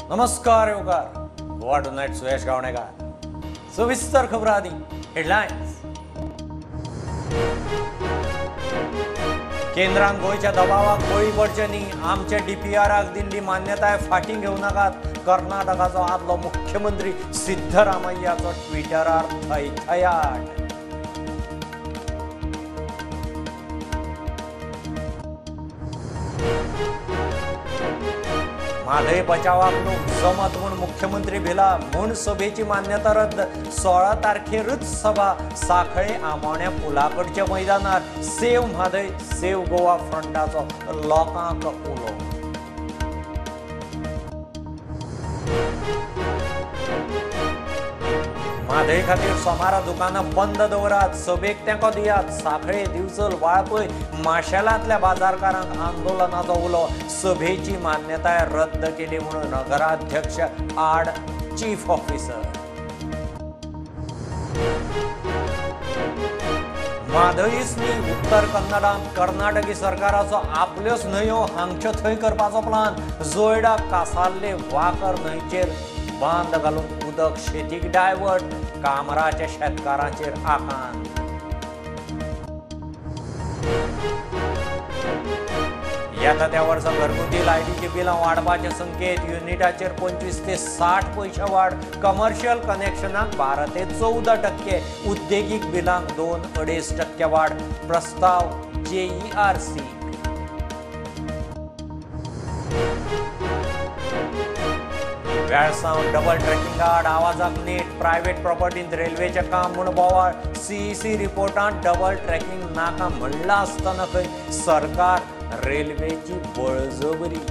नमस्कार येवकार गोवा टुनायट सुयश गावणेकार. सविस्तर खबर आदी हेडलायन्स. केंद्रान गोंयच्या दबावाक बळी पडचे न्ही, आमच्या डीपीआराक दिल्ली मान्यताय फाटीं घेवं नाकात, कर्नाटकाचो आदलो मुख्यमंत्री सिद्धरामय्याचो ट्विटरार थयथयाट. म्हादय बचावाक लोक जमत म्हूण मुख्यमंत्री भिला म्हूण सभेची मान्यता रद्द. 16 तारखेरच सभा सांखळे आमोण्या पुलाकडच्या मैदानार. सेव म्हादय सेव गोवा फ्रंटाचो लोकांक उलो. म्हादय खातीर सोमारा दुकानां बंद दवरात, सभेक तेंको दियात. सांखळे, दिवचल, वाळपय, माशेलांतल्या बाजारकारांक आंदोलनाचो उलो. सभेची मान्यताय रद्द केली म्हणून नगराध्यक्ष आड चीफ ऑफिसर. म्हादयच न्ही उत्तर कन्नडांत कर्नाटकी सरकाराचो आपल्योच न्हंयो हांगच्यो थंय करपाचो प्लान. जोयडा कासारले वाकर न्हंयचेर बांद घालून उदक शेतीक डायवर्ट. कामराच्या शेतकारांचेर आकांत. येता त्या वर्सा घरगुती लायटीची बिलां वाडपाचे संकेत. युनिटाचेर 25 ते 60 पयशे वाड. कमर्शियल कनेक्शनाक 12 ते 14%, उद्देगीक बिलांक 2-2.5% वाड. प्रस्ताव JERC. Velsao double ट्रॅकिंग आड आवाजाक नेट. प्रायव्हेट प्रॉपर्टींत रेल्वेचें काम म्हूण बोवाळ. CEC रिपोर्टांत डबल ट्रॅकिंग नाका म्हणलां आसतना खंय सरकार रेल्वेची बळजबरी.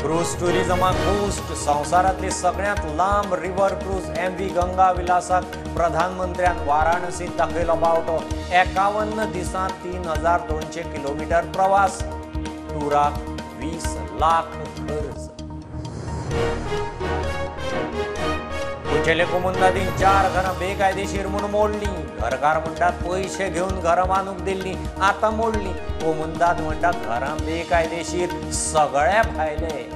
क्रूज टुरिजमाक बूस्ट. संवसारांतली सगळ्यांत लांब रिव्हर क्रूज MV Ganga विलासाक प्रधानमंत्र्यान वाराणसींत दाखयलो बावटो. 51 दिसांत 3200 किलोमिटर प्रवास. टुराक 20 लाख खर्च. कुचेले कोमुंदादीन 4 घरां बेकायदेशीर म्हूण मोडलीं. घरकार म्हणटात पयशे घेवन घरां बांदूंक दिल्लीं, आतां मोडलीं. कोमुंदाद म्हणटा घरां बेकायदेशीर, सगळे भायले.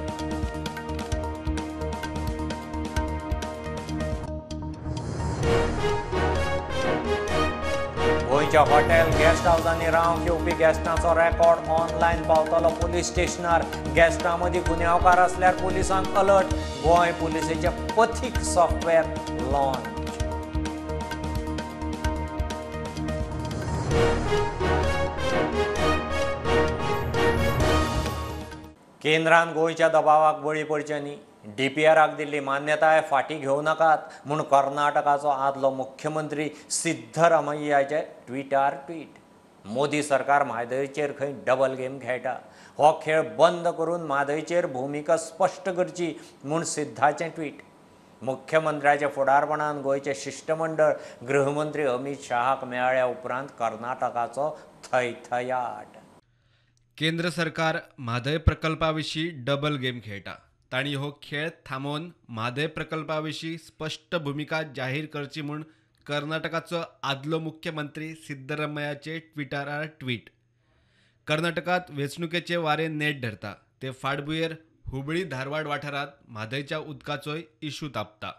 गोंयच्या हॉटेल गेस्ट हावजांनी रावंक येवपी गेस्टांचो रेकॉर्ड ऑनलायन पावतलो पुलीस स्टेशनार. गेस्टां मदीं गुन्यांवकार आसल्यार पुलिसांक अलर्ट. गोंय पुलिसेचें पथीक सॉफ्टवेअर लॉन्च. केंद्रान गोंयच्या दबावाक बळी पडचे न्ही, डीपीआराक दिल्ली मान्यताय फाटीं घेवं नाकात म्हूण कर्नाटकाचो आदलो मुख्यमंत्री सिद्धरामय्याचे ट्विटर ट्वीट. मोदी सरकार म्हादयचेर खंय डबल गेम खेळटा, हो खेळ बंद करून म्हादयचेर भुमिका स्पश्ट करची म्हूण सिद्धाचें ट्वीट. मुख्यमंत्र्याच्या फुडारपणान गोंयचें शिश्टमंडळ गृहमंत्री अमित शहाक मेळ्ळ्या उपरांत कर्नाटकाचो थयथयाट. केंद्र सरकार म्हादय प्रकल्पा विशीं डबल गेम खेळटा. तांणी हो खेळ थांबोवन म्हादय प्रकल्पा विशीं स्पश्ट भुमिका जाहीर करची म्हूण कर्नाटकाचो आदलो मुख्यमंत्री सिद्धरामय्याचे ट्विटरार ट्वीट. कर्नाटकांत वेंचणुकेचे वारें नेट धरता ते फाटभुंयेर हुबळी धारवाड वाठारांत म्हादयच्या उदकाचोय इशू तापता.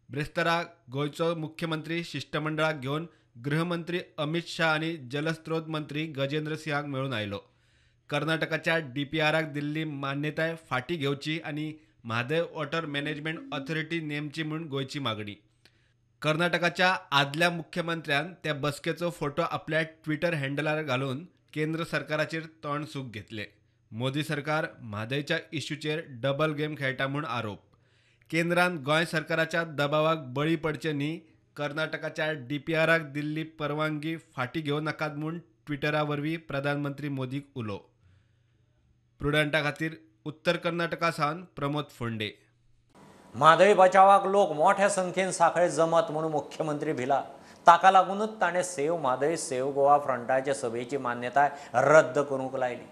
ब्रेस्तारा गोंयचो मुख्यमंत्री शिश्टमंडळाक घेवन गृहमंत्री अमित शाह आनी जलस्रोत मंत्री गजेंद्र सिंहाक मेळून आयलो. कर्नाटकाच्या डीपीआराक दिल्ली मान्यताय फाटीं घेवची आनी म्हादय वॉटर मॅनेजमेंट ऑथॉरिटी नेमची म्हूण गोंयची मागणी. कर्नाटकाच्या आदल्या मुख्यमंत्र्यान त्या बसकेचो फोटो आपल्या ट्विटर हँडलार घालून केंद्र सरकाराचेर तोंड सूख घेतले. मोदी सरकार म्हादयच्या इश्यूचेर डबल गेम खेळटा म्हूण आरोप. केंद्रान गोंय सरकाराच्या दबावाक बळी पडचे न्ही, कर्नाटकाच्या डीपीआराक दिल्ली परवानगी फाटीं घेवं नाकात म्हूण ट्विटरा वरवीं प्रधानमंत्री मोदीक उलो. प्रुडंटा खातीर उत्तर कर्नाटका सावन प्रमोद फोंडे. म्हादय बचावाक लोक मोठ्या संख्येन सांखळे जमत म्हूण मुख्यमंत्री भिला. ताका लागूनच ताणें सेव म्हादय सेव गोवा फ्रंटाचे सभेची मान्यताय रद्द करूंक लायली.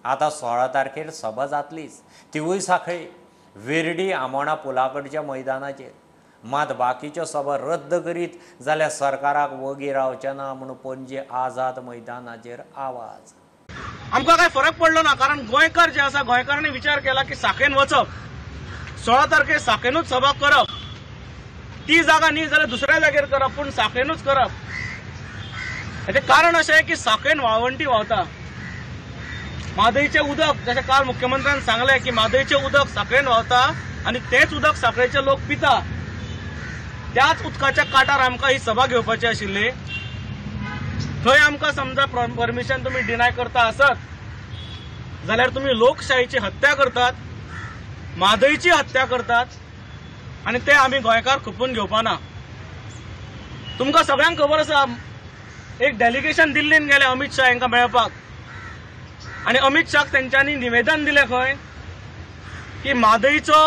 आतां 16 तारखेर सभा जातलीच, तिवूय सांखळे विर्डी आमोणा पुलाकडच्या मैदानाचेर. मात बाकीच्यो सभा रद्द करीत जाल्यार सरकाराक वगी रावचें ना म्हूण पणजे आझाद मैदानाचेर आवाज. आमकां काय फरक पडलो ना, कारण गोंयकार जे आसा गोंयकारांनी विचार केला की साखळेन वचप, 16 तारखेर साखळेनूच सभा करप, ती जागा न्ही जाल्यार दुसऱ्या जागेर करप, पूण साखळेनूच करप. हाचें कारण अशें की साखळेन वाळवंटी व्हांवता, म्हादयचें उदक, जशें काल मुख्यमंत्र्यान सांगलें की म्हादयचें उदक साखळेन व्हांवता आनी तेंच उदक साखळेचे लोक पिता, त्याच उदकाच्या काठार आमकां ही सभा घेवपाची आशिल्ली. थंय आमकां समजा परमिशन तुमी डिनाय करता आसत जाल्यार तुमी लोकशाहीची हत्या करतात, म्हादयची हत्या करतात आनी ते आमी गोंयकार खपून घेवपा ना. तुमकां सगळ्यांक खबर आसा, एक डेलिगेशन दिल्लीन गेलें अमित शाह हांकां मेळपाक आनी अमित शाहक तेंच्यांनी निवेदन दिलें खंय की म्हादयचो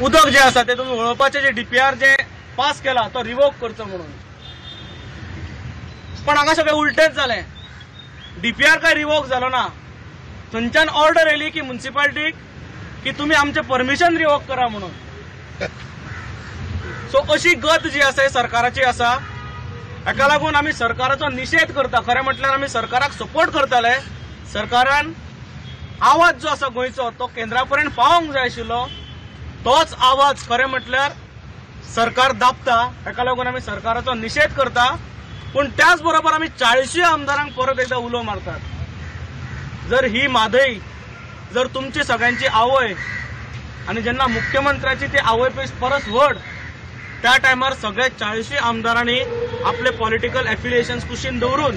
उदक जें आसा तें तुमी वळोवपाचें जे डीपीआर जे पास केला तो रिवोक करचो म्हणून. पण हांगा सगळें उलटेंच जालें, डीपीआर काय रिवोक जालो ना, थंयच्यान ऑर्डर येयली की म्युनिसिपालिटीक की तुमी आमचें परमिशन रिवोक करा म्हणून. सो अशी गत जी आसा सरकाराची आसा, हाका लागून आमी सरकाराचो निशेध करता. खरें म्हटल्यार आमी सरकाराक सपोर्ट करताले, सरकारान आवाज जो आसा गोंयचो तो केंद्रा पर्यंत पावोंक जाय आशिल्लो, तोच आवाज खरें म्हटल्यार सरकार दाबता. हाका लागून आमी सरकाराचो निशेध करता, पूण त्याच बरोबर आमी 40 आमदारांक परत एकदा उलो मारतात, जर ही म्हादय जर तुमची सगळ्यांची आवय आनी जेन्ना मुख्यमंत्र्याची ती आवय परस व्हड, त्या टायमार सगळे 40 आमदारांनी आपले पॉलिटिकल एफिलिएशन्स कुशीन दवरून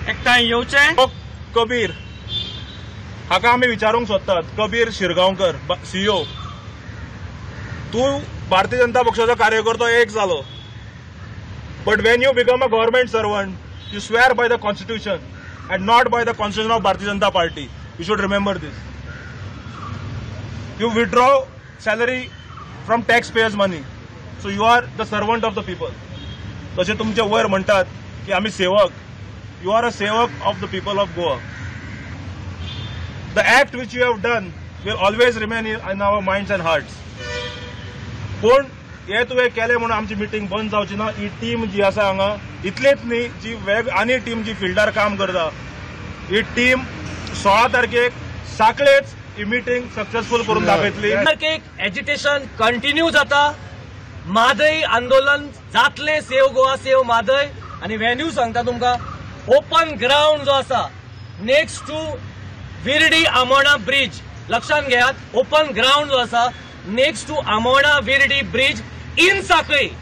एकठांय येवचें. कबीर हाका आमी विचारूंक सोदतात, कबीर शिरगांवकर सीईओ, तूं भारतीय जनता पक्षाचो कार्यकर्तो एक जालो, but when you become a government servant you swear by the constitution and not by the constitution of Bharatiya Janata Party. You should remember this. You withdraw salary from tax payers money, so you are the servant of the people. जशें तुमचे वयर म्हणटात की आमी सेवक, you are a sevak of the people of Goa. The act which you have done will always remain in our minds and hearts. पूण हे तुवें केलें म्हणून आमची मिटींग बंद जावची ना. ही टीम जी आसा हांगा इतलेच न्ही, जी वेग आनी टीम जी फिल्डार काम करता, ही टीम 16 तारखेक साखळेच ही मिटींग सक्सेसफूल करून दाखयतली. तारखेक एजिटेशन कंटिन्यू जाता, म्हादय आंदोलन जातलें, सेव गोवा सेव म्हादय. आनी व्हेन्यू सांगता तुमकां, ओपन ग्रावंड जो आसा next to Virdi Amona bridge, लक्षात घेयात, ओपन ग्रावंड जो आसा next to Amona Virdi bridge in Sanquelim,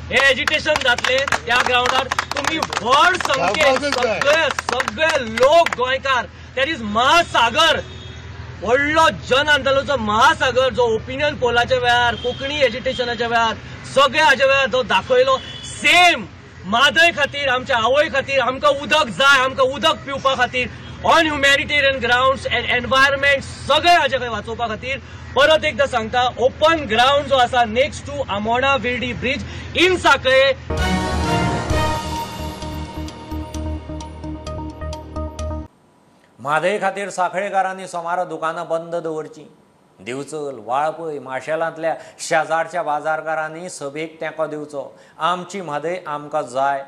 hey agitation जातले. त्या ग्रावंडार तुमी व्हड संख्येन सगळे सगळे लोक गोंयकार, that is महासागर, व्हडलो जन आंदोलनाचो महासागर जो ओपिनियन पोलाच्या वेळार, कोंकणी एजिटेशनाच्या वेळार, सगळ्या हाज्या वेळार जो दाखयलो, सेम म्हादय खातीर, आमच्या आवय खातीर, आमकां उदक जाय, आमकां उदक पिवपा खातीर, on humanitarian grounds and environment सगळे हाजे खंय वाचोवपा खातीर परत एकदा सांगता, ओपन ग्रावंड जो आसा next to Amona Virdi bridge in Sanquelim. Mhadei खातीर साखळेकारांनी सोमारा दुकानां बंद दवरचीं. दिवचल, वाळपय, माशेलांतल्या शेजारच्या बाजारकारांनी सभेक तेंको दिवचो. आमची म्हादय आमकां जाय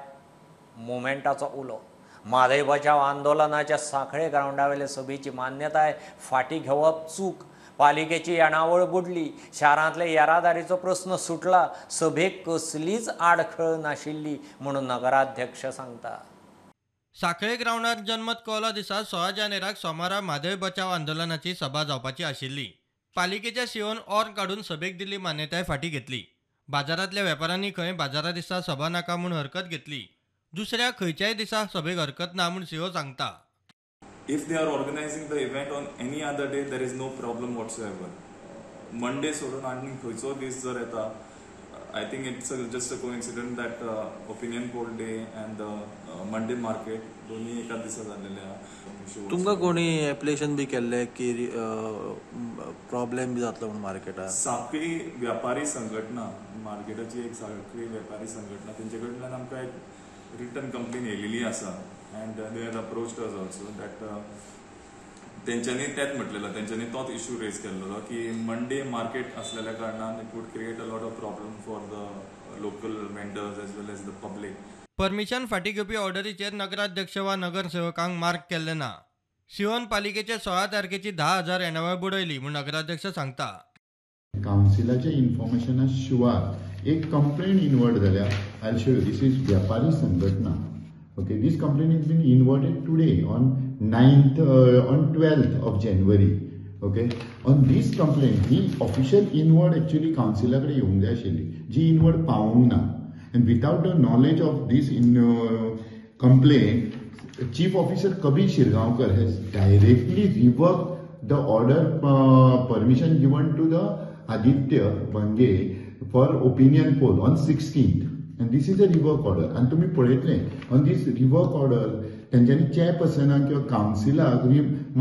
मुवमेंटाचो उलो. म्हादय बचाव आंदोलनाच्या सांखळे ग्रावंडावेले सभेची मान्यताय फाटीं घेवप चूक. पालिकेची येणावळ बुडली, शारांतले येरादारीचो प्रस्न सुटला, सभेक कसलीच आडखळ नाशिल्ली म्हणून नगराध्यक्ष सांगता. सांखळे ग्रावंडार जनमत कौला दिसा 16 जानेराक सोमारा म्हादय बचाव आंदोलनाची सभा जावपाची आशिल्ली. पालिकेच्या सीओन ऑर्न काडून सभेक दिल्ली मान्यताय फाटीं घेतली. बाजारांतल्या वेपाऱ्यांनी खंय बाजारा दिसा सभा नाका म्हूण हरकत घेतली. दुसऱ्या खंयच्याय दिसा सभेक हरकत ना म्हूण सीओ सांगता. If they are organizing the event on any other day, there is no problem whatsoever. Monday सोडून आनी खंयचो दीस जर येता, I think it's just a coincidence that opinion poll day and the Monday market दोन्ही एका दिसा जाल्लेले आहा. तुमकां कोणी एप्लिकेशन बी केल्लें की प्रॉब्लेम बी जातलो म्हणून मार्केटाक? सांखळी व्यापारी संघटना, मार्केटाची एक सांखळी व्यापारी संघटना, तेंचे कडल्यान आमकां एक रिटर्न कंप्लेन येयलेली आसा and they had approached us also that तेंच्यांनी तेंच म्हटलेलं, तेंच्यांनी तोच इशू रेज केल्लो की मंडे मार्केट आसलेल्या कारणान it would create a lot of problem for the local vendors as well as the public. Permission फाटीं घेवपी ऑर्डरीचेर नगराध्यक्ष वा नगरसेवकांक मार्क केल्लें ना. सिओन पालिकेचे 16 तारखेची 10,000 येणावळ बुडयली म्हूण नगराध्यक्ष सांगता. कावन्सिलाच्या इन्फॉर्मेशना शिवाय एक कंप्लेन इनवर्ट जाल्या. I show you this is व्यापारी संघटना. Okay, this complaint is been inverted today on 9th on 12th of January. Okay, on this complaint he official inward actually कावन्सिला कडेन येवंक जाय आशिल्ली, जी इनवर्ड पावोंक ना. And without the knowledge of this in complaint, Chief Officer Kabir Shirgaonkar has directly revoked the order permission given to the Aditya Bange for opinion poll on 16th. And this is a revoke order. And तुम्ही पळयतले on this revoke order तेंच्यांनी चेअरपर्सनाक किंवा कावन्सिलाक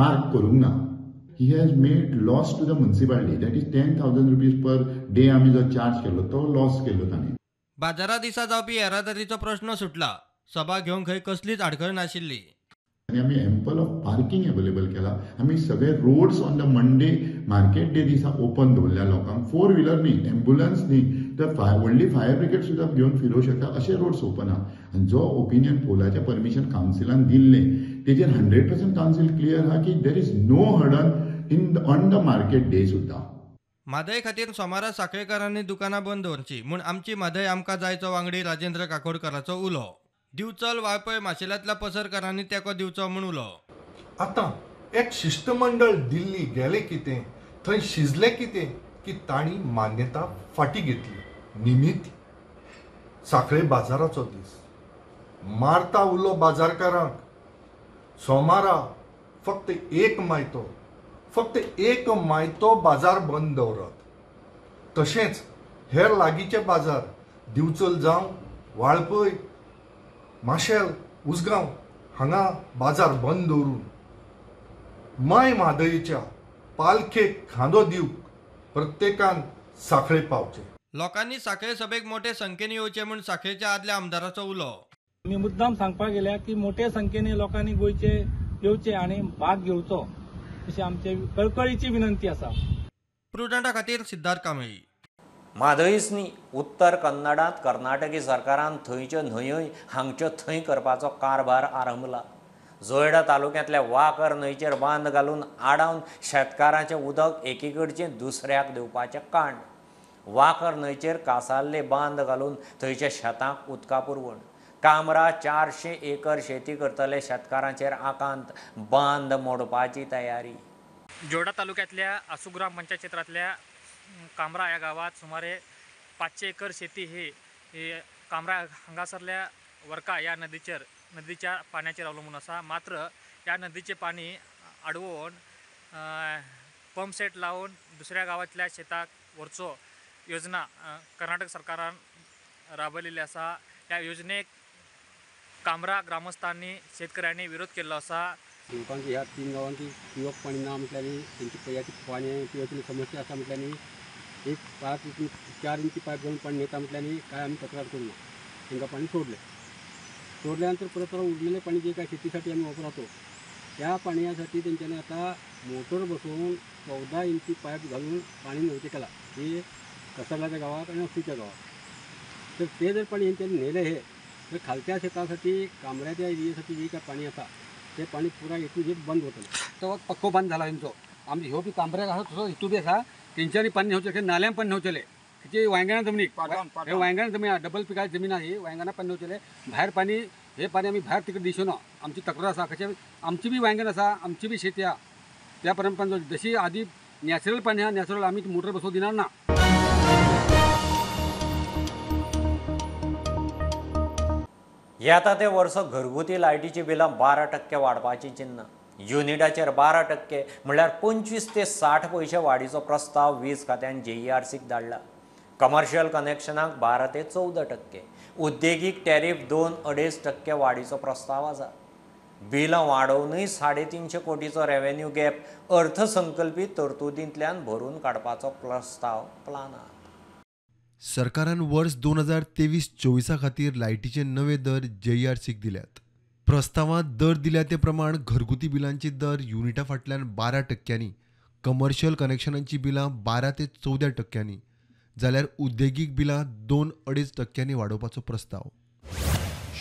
mark करूंक ना. He has made loss to the municipality, that is 10,000 rupees per day आमी जो charge केलो तो लॉस केलो तांणी. बाजारा दिसा जावपी येरादारीचो प्रश्न सुटला. सभा घेवंक खंय कसलीच आडखळ नाशिल्ली. आनी आमी एम्पल ऑफ पार्किंग अवेलेबल केला. आमी सगळे roads on the Monday market day दिसा ओपन दवरल्या लोकांक. 4 व्हिलर न्ही, एम्बुलन्स न्ही, तर व्हडली फायर ब्रिगेड सुद्दां घेवन फिरोवंक शकता अशे रोड्स ओपन आहा. आनी जो ओपिनियन पोलाचें परमिशन कावन्सिलान दिल्लें तेजेर 100% कावन्सील क्लियर आहा की there is no hurdle in on the market day सुद्दां. म्हादय खातीर सोमारा साखळेकारांनी दुकानां बंद दवरची म्हूण आमची म्हादय आमकां जायचो वांगडी राजेंद्र काकोडकराचो उलो. दिवचल वाळपय माशेलांतल्या पसरकारांनी तेंको दिवचो म्हूण उलो. आतां एक शिश्टमंडळ दिल्ली गेले कितें, थंय शिजले कितें की तांणी मान्यता फाटी घेतली. निमित्त साखळे बाजाराचो दीस. मारता उलो बाजारकारांक, सोमारा फक्त एक मायतो, फक्त एक मायतो बाजार बंद दवरात. तशेंच हेर लागींचे बाजार दिवचल जावं वाळपय, माशेल, उसगांव हांगा बाजार बंद दवरून माय म्हादयच्या पालखेक खांदो दिवंक प्रत्येकान साखळे पावचें. लोकांनी साखळे सभेक मोठे संख्येन येवचें म्हूण साखळेच्या आदल्या आमदाराचो उलो. आमी मुद्दाम सांगपाक गेल्या की मोठे संख्येन लोकांनी गोंयचे येवचे आनी भाग घेवचो अशी आमची कळकळीची विनंती आसा. प्रुडंटा खातीर सिद्धार्थ कांबळी. म्हादयच न्ही, उत्तर कन्नडांत कर्नाटकी सरकारान थंयच्यो न्हंयोय हांगच्यो थंय करपाचो कारभार आरंभला. जोयडा तालुक्यांतल्या वाकर न्हंयचेर बांद घालून आडावन शेतकारांचें उदक एकीकडचें दुसऱ्याक दिवपाचें कांड. वाकर न्हंयचेर कासारले बांद घालून थंयच्या शेतांक उदका पुरवण. कामरा 400 एकर शेती करतले शेतकारांचेर आकांत, बांद मोडपाची तयारी. जोडा तालुक्यातल्या आसू ग्राम पंचायत क्षेत्रातल्या कामरा ह्या गावात सुमारे 500 एकर शेती ही कामरा हांगासरल्या वरका या नदीच्या पाण्याचेर अवलंबून आसा. मात्र या नदीचे पाणी आडवोवन पंपसेट लावन दुसऱ्या गावातल्या शेताक व्हरचो योजना कर्नाटक सरकारान राबयलेली आसा. ह्या योजनेक कामरा ग्रामस्थांनी शेतकऱ्यांनी विरोध केल्लो आसा. लोकांची ह्या 3 गांवांची पिवप पाणी ना म्हटल्यानी तेंची पियाची पाणी पिवपाची समस्या आसा म्हटल्यानी एक 5 4 इंची पायप घालून पाणी नेता म्हटल्यानी काय आमी तक्रार करूं ना, तांकां पाणी सोडलें. सोडल्यानंतर परत परत उरलेलें पाणी जे काय शेतीसाठी आमी वापरतो त्या पाण्यासाठी तेंच्यांनी आता मोटर बसोवन 14 इंची पायप घालून पाणी न्हवते केला हे कसरलाच्या गावात आणि अस्सीच्या गावात. तर ते जर पाणी हेंच्यांनी नेलें हे तर खालच्या शेतासाठी कामऱ्याच्या एरियेसाठी जे काय पाणी आसा ते पाणी पुरा ए टू झेड बंद वतलें. तो पक्को बंद जाला हेंचो. आमचे ह्यो बी कामऱ्याक आसा तसो हितू बी आसा, तेंच्यांनी पाणी न्हेवचें, नाल्यान पाणी न्हेवचेलें. ते वांयगणा जमनीक, हे वांयगणा जमीन डबल पिकाची जमीन आहे, वांयगणा पाणी न्हेवचेलें. भायर पाणी हे पाणी आमी भायर तिकडे दिवचो ना. आमची तक्रार आसा कशें आमची बी वांयगण आसा, आमची बी शेती आहा, त्या परंपरान जशी आदी नॅचरल पाणी आहा, नॅचरल आमी मोटर बसोवंक दिना ना. येता ते वर्स घरगुती लायटीची बिलां 12% वाडपाची चिन्ह. युनिटाचेर 12% म्हणल्यार 25 ते 60 पयशे वाडीचो प्रस्ताव वीज खात्यान JERCक धाडला. कमर्शियल कनेक्शनाक 12 ते 14%, उद्देगीक टॅरीफ 2-2.5% वाडीचो प्रस्ताव आसा. बिलां वाडोवनूय 350 कोटीचो रेव्हेन्यू गॅप अर्थसंकल्पी तरतुदींतल्यान भरून काडपाचो प्रस्ताव प्लानात. सरकारान वर्स 2023-24 खातीर लायटीचे नवे दर JERCक दिल्यात. प्रस्तावांत दर दिल्या ते प्रमाण घरगुती बिलांची दर युनिटा फाटल्यान 12%, कमर्शियल कनेक्शनांची बिलां 12 ते 14% जाल्यार उद्देगीक बिलां 2-2.5% वाडोवपाचो प्रस्ताव.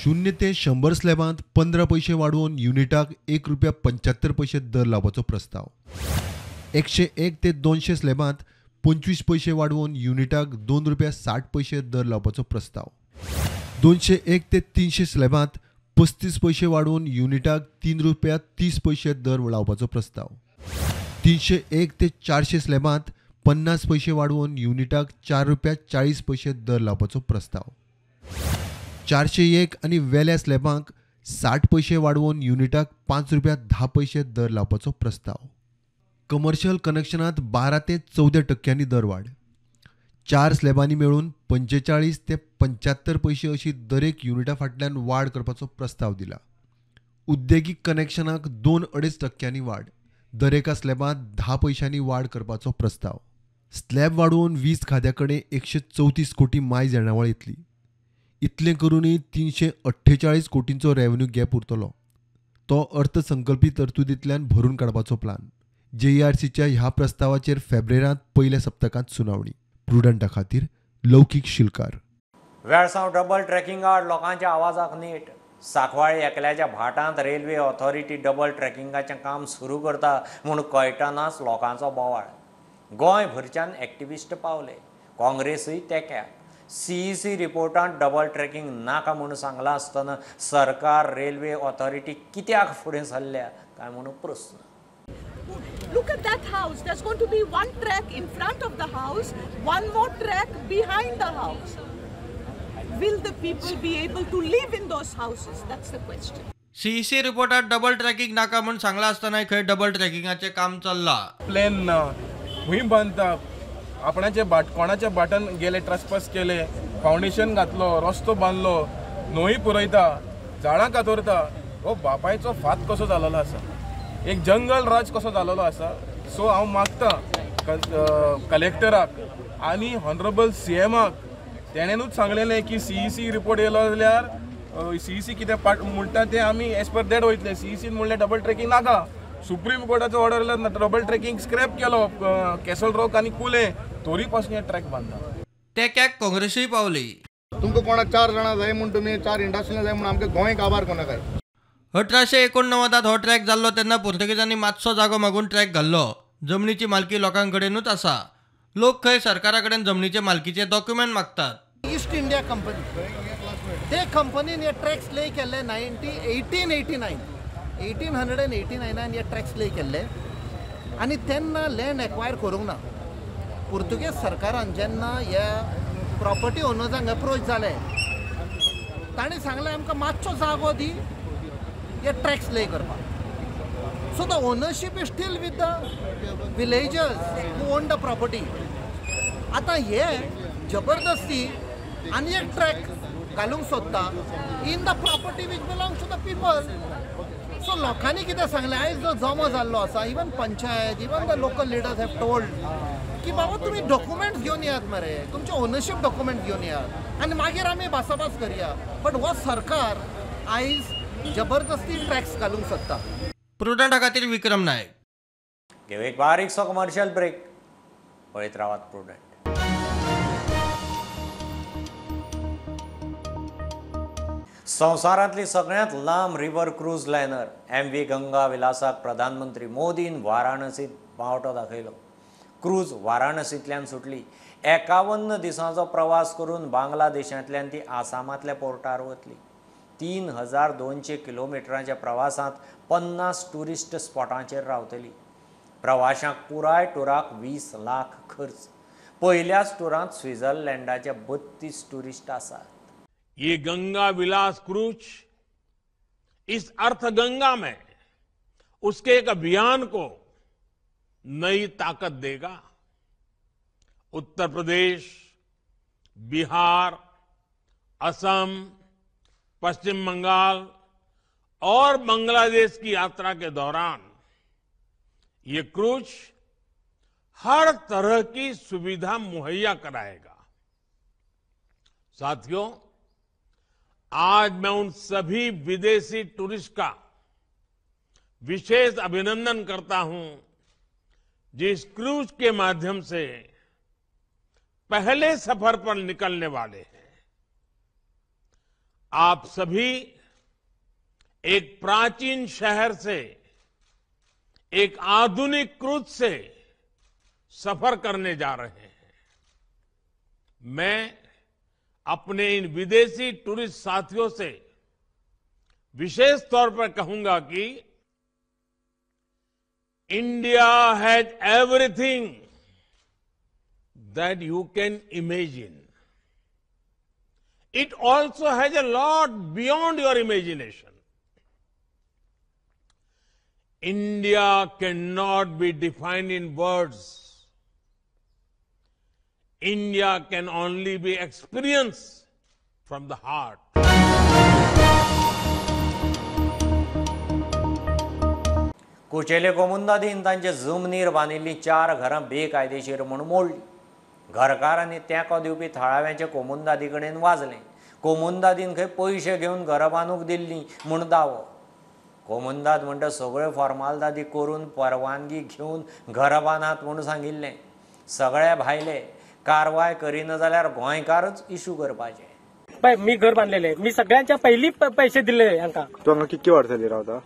0 ते 100 स्लॅबांत 15 पयशे वाडोवन युनिटाक ₹1.75 दर लावपाचो प्रस्ताव. 101 ते 200 स्लॅबांत 25 पयशे वाडोवन युनिटाक ₹2.60 दर लावपाचो प्रस्ताव. 201 ते 300 स्लॅबांत 35 पयशे वाडोवन युनिटाक ₹3.30 दर लावपाचो प्रस्ताव. 301 ते 400 स्लॅबांत 50 पयशे वाडोवन युनिटाक ₹4.40 दर लावपाचो प्रस्ताव. 401 आनी वेल्या स्लॅबांक 60 पयशे वाडोवन युनिटाक ₹5.10 दर लावपाचो प्रस्ताव. कमर्शियल कनेक्शनांत 12 ते 14% दरवाड. 4 स्लॅबांनी मेळून 45 ते 75 पयशे अशी दरेक युनिटा फाटल्यान वाड करपाचो प्रस्ताव दिला. उद्देगीक कनेक्शनाक 2-2.5% वाड, दरेका स्लॅबांत 10 पयशांनी वाड करपाचो प्रस्ताव. स्लॅब वाडोवन वीज खात्या कडेन 134 कोटी मायज येणावळ येतली. इतलें करूनय 348 कोटींचो रेव्हेन्यू गॅप उरतलो. तो अर्थसंकल्पी तरतुदींतल्यान भरून काडपाचो प्लान. जेईआरसीच्या ह्या प्रस्तावाचेर फेब्रेरांत पयल्या सप्तकांत सुनावणी. प्रुडंटा खातीर लौकीक शिलकार. वेळसांव डबल ट्रॅकिंग आड लोकांच्या आवाजाक नेट. सांकवाळे एकल्याच्या भाटांत रेल्वे ऑथॉरिटी डबल ट्रॅकिंगाचें काम सुरू करता म्हूण कळटनाच लोकांचो बोवाळ. गोंयभरच्यान एक्टिविस्ट पावले, काँग्रेसूय तेंक्याक. सीईसी रिपोर्टांत डबल ट्रॅकिंग नाका म्हूण सांगलां आसतना सरकार रेल्वे ऑथॉरिटी कित्याक फुडें सरल्या काय म्हणून प्रस्न. Look at that house. There's going to be one track in front of the house, one more track behind the house. Will the people be able to live in those houses? That's the question. CEC रिपोर्टात double tracking नाका म्हूण सांगलां आसतना खंय double ट्रॅकिंगाचें काम चल्लां. Plan ना, खंय बांदता, आपणाचे बाट कोणाच्या बाटन गेले, ट्रस्पस केले, फावंडेशन घातलो, रस्तो बांदलो, न्हंय पुरयता, झाडां कातरता. हो बापायचो फात कसो जाल्लो आसा, एक जंगल राज कसो जाल्लो आसा. सो हांव मागता कलेक्टराक आनी ऑनरेबल सीएमाक, तेणेनूच सांगलेलें की सीईसी रिपोर्ट येयलो जाल्यार सीईसी कितें पाट म्हणटा तें आमी एज पर that वयतले. सीईसीन म्हणलें डबल ट्रॅकिंग नाका. सुप्रीम कोर्टाचो ऑर्डर येयलो, डबल ट्रॅकिंग स्क्रॅप केलो, कॅसल रॉक आनी कुले तोरी पासून हे ट्रॅक बांदता. तेक्याक काँग्रेसूय पावली. तुमकां कोणाक 4 जाणां जाय म्हूण तुमी 4 इंडस्ट्री जाय म्हूण आमकां गोंय काबार कोणाक. 1889 हो ट्रॅक जाल्लो तेन्ना पुर्तुगेजांनी मातसो जागो मागून ट्रॅक घाल्लो. जमनीची मालकी लोकांकडेनूच आसा. लोक खंय सरकारा कडेन जमनीचे मालकीचे डॉक्युमेंट मागतात. ईस्ट इंडिया कंपनी ते कंपनीन हे ट्रॅक्स ले केल्ले 1889 हे ट्रॅक्स ले केल्ले आनी तेन्ना लँड एक्वायर करूंक ना. पुर्तुगेज सरकारान जेन्ना ह्या प्रॉपर्टी ओनर्सांक अप्रोच जाले तांणी सांगलें आमकां मातसो जागो दी हे ट्रॅक्स ले करपाक. So the ownership is still with the villagers who own the property. आतां हे जबरदस्ती आनी एक ट्रॅक घालूंक सोदता in the property which belongs to the people. So लोकांनी कितें सांगलें, आयज जो जमो जाल्लो आसा, even panchayat, even the local leaders have told की बाबा तुमी डॉक्युमेंट्स घेवन येयात मरे, तुमचे ओनरशीप डॉक्युमेंट्स घेवन येयात आनी मागीर आमी भासाभास करया. बट हो सरकार आयज जबरदस्ती ट्रॅक्स घालूंक सोदता. प्रुडंटा खातीर विक्रम नायक. घेव एक बारीकसो कमर्शियल ब्रेक. पळयत रावात प्रुडंट. संवसारांतली सगळ्यांत लांब river cruise liner MV Ganga विलासाक प्रधानमंत्री मोदीन वाराणसींत पावटो दाखयलो. क्रूज वाराणसींतल्यान सुटली. 51 दिसांचो प्रवास करून बांगलादेशांतल्यान ती आसामांतल्या पोर्टार वतली. 3200 किलोमिटरांच्या प्रवासांत 50 ट्युरिस्ट स्पॉटांचेर रावतली. प्रवाशांक पुराय टुराक 20 लाख खर्च. पयल्याच टुरांत स्वित्झर्लंडाचे 32 ट्युरिस्ट आसात. ये गंगा विलास क्रूज इस अर्थ गंगा में उसके एक अभियान को नई ताकत देगा। उत्तर प्रदेश, बिहार, असम, पश्चिम बंगाल और बांग्लादेश की यात्रा के दौरान ये क्रूज हर तरह की सुविधा मुहैया कराएगा। साथियों, आज मैं उन सभी विदेशी टूरिस्ट का विशेष अभिनंदन करता हूं जिस क्रूज के माध्यम से पहले सफर पर निकलने वाले हैं। आप सभी एक प्राचीन शहर से, एक आधुनिक क्रूज से सफर करने जा रहे हैं। मैं अपने इन विदेशी टूरिस्ट साथियों से विशेष तौर पर कहूंगा कि India has everything that you can imagine. It also has a lot beyond your imagination. India cannot be defined in words. India can only be experienced from the heart. Kuchele कोमुंदादीन तांचे जमनीर बांदिल्लीं 4 घरां बेकायदेशीर म्हूण मोडलीं. घरकारांनी तेंको दिवपी थळाव्यांचे कोमुंदादी कडेन वाजलें. कोमुंदादीन खंय पयशे घेवन घरां बांदूंक दिल्लीं म्हूण दावो. कोमुंदाद म्हणटा सगळ्यो फॉर्मालदादी करून परवानगी घेवन घरां बांदात म्हूण सांगिल्लें. सगळे भायले कारवाय करिना जाल्यार गोंयकारच इशू करपाचे. पळय मी घर बांदलेले, मी सगळ्यांच्या पयलीं पैसे दिल्ले हांकां. तूं हांगा कितके वर्सां जाली रावता?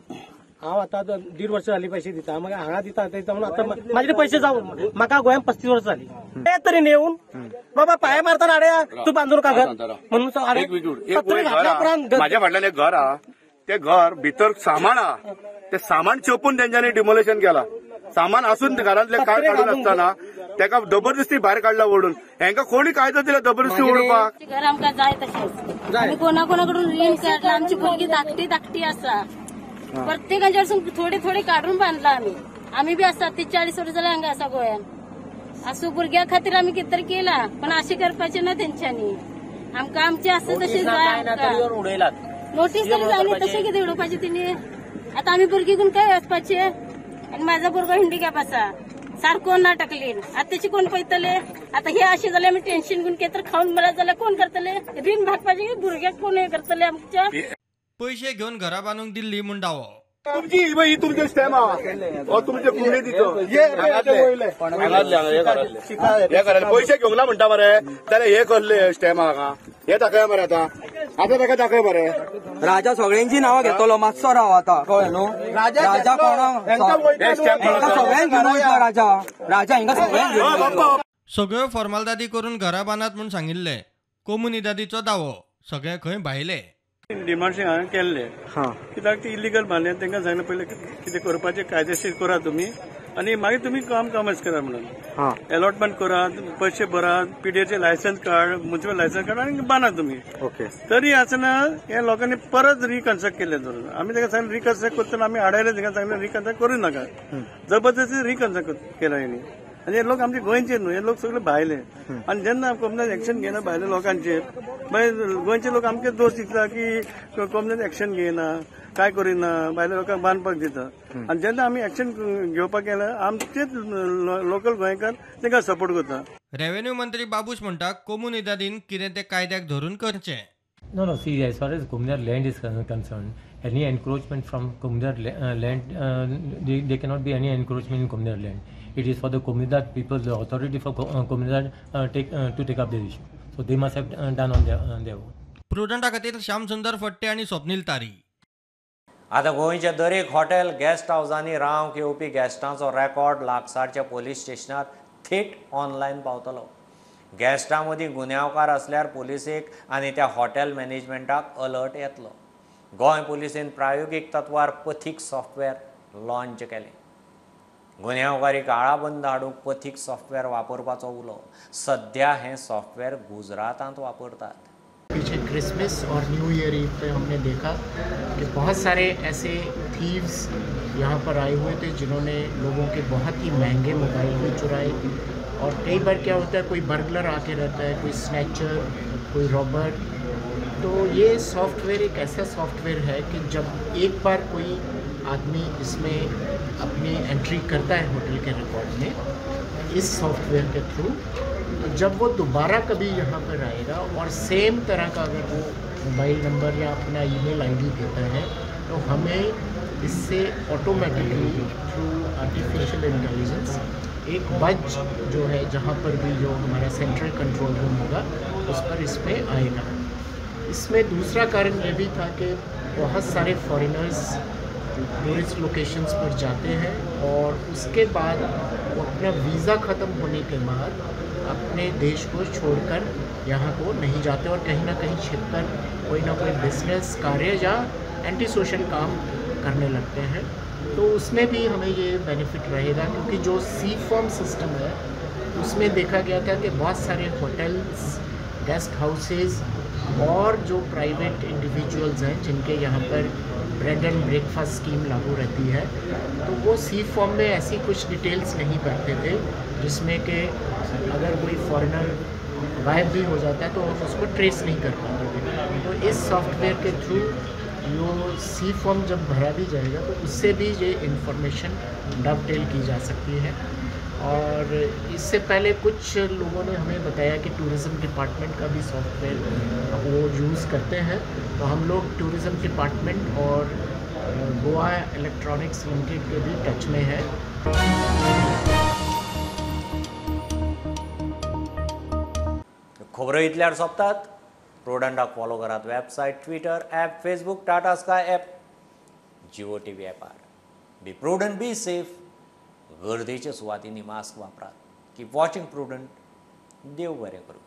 हांव आतां 1.5 वर्स जाली पैसे दिता, मागीर हांगा दिता दिता म्हणून आतां म्हाजे पयशे जावन म्हाका गोंयांत 35 वर्सां जाली. ते तरी नेवन बाबा पांय मारतना हाडया तूं बांदून का घर म्हणून म्हाज्या फाटल्यान एक घर आहा, ते घर भितर सामान आहा, ते सामान चोपून तेंच्यांनी डिमोलेशन केला. सामान आसून घरांतले काय काडून आसतना तेका जबरदस्ती भायर काडला ओडून. हेंका कोणी कायदो दिला जबरदस्ती ओडपाक? घर आमकां जाय तशेंच आमी कोणा कोणाकडून रीण काडला. आमची भुरगीं धाकटी धाकटी आसा, प्रत्येकाच्या वरसून थोडे थोडे काडून बांदला आमी. आमी बी आसा 30-40 वर्सां जाल्यार हांगा आसा गोंयान. आसूं भुरग्यां खातीर आमी कितें तरी केला, पण अशें करपाचें ना तेंच्यांनी. आमकां आमचें आसा तशें जाय. नोटीस तरी जाय न्ही, तशें कितें उडोवपाचें तेणी. आतां आमी भुरगीं घेवन खंय वचपाचें? आनी म्हाजो भुरगो हँडिकॅप आसा, सारको ना टकलीन. आतां तेची कोण पळयतले? आतां हे अशें जाल्यार आमी टेन्शन घेवन कितें तरी खावन मरत जाल्यार कोण करतले? रीण भागपाचें भुरग्याक कोण हें करतले आमच्या? पयशे घेवन घरा बांदूंक दिल्ली म्हूण दावो. तुमची ही तुमचे स्टॅम्प आहा, तुमचे कुमनेतीचो पयशे घेवंक ना म्हणटा मरे, जाल्यार हे कसले स्टॅम्प आहा हे दाखय मरे. आतां आतां ताका दाखय मरे. राजा सगळ्यांची नांवां घेतलो, मातसो राव आतां, कळ्ळें न्हू? राजा कोणा सगळ्यांक घेवन वयता राजा, राजा हिंगा सगळ्यांक घेवन. सगळ्यो फॉर्मालदादी करून घरा बांदात म्हूण सांगिल्लें. कोमुनिदादीचो दावो सगळे खंय भायले. डिमांड हांवें केल्ले कित्याक ते इलिगल बांदले. तांकां सांगलें पयलें कितें करपाचें कायदेशीर करात तुमी आनी मागीर तुमी काम कामच करा म्हणून. अलॉटमेंट करात, पयशे भरात, पीडीएचें लायसन्स काड, म्युनिसिपल लायसन्स काड आनी बांदात तुमी. तरी आसतना हे लोकांनी परत रिकन्स्ट्रक्ट केले. धरून आमी तांकां सांगलें रिकन्स्ट्रक्ट करतना आमी आडायले, तांकां सांगलें रिकन्स्ट्रक्ट करूं नाका. जबरदस्ती रिकन्स्ट्रक्ट केला हेणी. आनी हे लोक आमचे गोंयचे न्हू, हे लोक सगळे भायले. आनी जेन्ना कोमनान एक्शन घेयना भायले लोकांचेर, मागीर गोंयचे लोक आमचे दोश दिता की कोमनान एक्शन घेयना, काय करिना, भायल्या लोकांक बांदपाक दिता. आनी जेन्ना आमी एक्शन घेवपाक गेले आमचेच लोकल गोंयकार तांकां सपोर्ट करता. रेव्हेन्यू मंत्री बाबूश म्हणटा कोमुनिदादीन कितें तें कायद्याक धरून करचें. No, no, see, as far as Comunidade land is concerned, any encroachment from Comunidade land, there cannot be any encroachment in Comunidade land. It is for the Comunidade people, the authority for Comunidade to take up the issue. So they must have done on their own. प्रुडंटा खातीर श्यामसुंदर फट्टे आनी स्वप्नील तारी. आतां गोंयच्या दरेक hotel guest हावजांनी रावंक येवपी गेस्टांचो रेकॉर्ड लागसारच्या पोलीस स्टेशनार थेट ऑनलायन पावतलो. गेस्टां मदीं गुन्यांवकार आसल्यार पोलिसेक आनी त्या हॉटेल मॅनेजमेंटाक अलर्ट येतलो. गोंय पोलिसेन प्रायोगीक तत्वार पथीक सॉफ्टवेअर लॉन्च केलें. गुन्यांवकारी आळाबंद हाडूंक पथीक सॉफ्टवेअर वापरपाचो उलो. सध्या हें सॉफ्टवेअर गुजरातांत वापरतात. पीछे क्रिसमस और न्यू ईयर ईव पे हमने देखा कि बहुत सारे ऐसे थीव्स यहाँ पर आए हुए थे जिन्होंने लोगों के बहुत ही महंगे मोबाइल भी चुराए. और कई बार क्या होता है, कोई बर्गलर आके रहता है, कोई स्नैचर, कोई रॉबर. तो ये सॉफ्टवेयर एक ऐसा सॉफ्टवेयर है कि जब एक बार कोई आदमी इसमें अपनी एंट्री करता है होटल के रिकॉर्ड में इस सॉफ्टवेयर के थ्रू, तो जब वो दोबारा कभी यहाँ पर आएगा और सेम तरह का अगर वो मोबाइल नंबर या अपना ईमेल आईडी देता है तो हमें इससे ऑटोमेटिकली थ्रू आर्टिफिशियल इंटेलिजेंस एक बज जो है जहाँ पर भी जो हमारा सेंट्रल कंट्रोल रूम होगा उस पर इसमें आएगा। इसमें दूसरा कारण ये भी था कि बहुत सारे फॉरेनर्स टूरिस्ट लोकेशंस पर जाते हैं और उसके बाद वो अपना वीज़ा ख़त्म होने के बाद अपने देश को छोड़कर यहाँ को नहीं जाते और कहीं ना कहीं छिपकर कोई ना कोई बिजनेस कार्य या एंटी सोशल काम करने लगते हैं। तो उसमें भी हमें ये बेनिफिट रहेगा, क्योंकि जो सी फॉर्म सिस्टम है उसमें देखा गया था कि बहुत सारे होटल्स, गेस्ट हाउसेज और जो प्राइवेट इंडिविजुअल्स हैं जिनके यहाँ पर ब्रेड एंड ब्रेकफास्ट स्कीम लागू रहती है, तो वो सी फॉर्म में ऐसी कुछ डिटेल्स नहीं भरते थे जिसमें कि अगर कोई फॉरेनर गायब भी हो जाता है तो हम उसको ट्रेस नहीं कर पाते थे। तो इस सॉफ्टवेयर के थ्रू यो सी फॉर्म जब भरा भी जाएगा तो उससे भी ये इन्फॉर्मेशन डवटेल की जा सकती है। और इससे पहले कुछ लोगों ने हमें बताया कि टूरिज़्म डिपार्टमेंट का भी सॉफ्टवेयर वो यूज़ करते हैं, तो हम लोग टूरिज़्म डिपार्टमेंट और गोवा इलेक्ट्रॉनिक्स लिमिटेड के भी टच में हैं। खबरो इतल्यार सोंपतात। प्रुडंटाक फॉलो करात website, Twitter, app, Facebook, Tata Sky app, Jio TV ॲपार। Be prudent, be safe. गर्देच्या सुवातींनी मास्क वापरात। Keep watching Prudent. देव बरें करूं।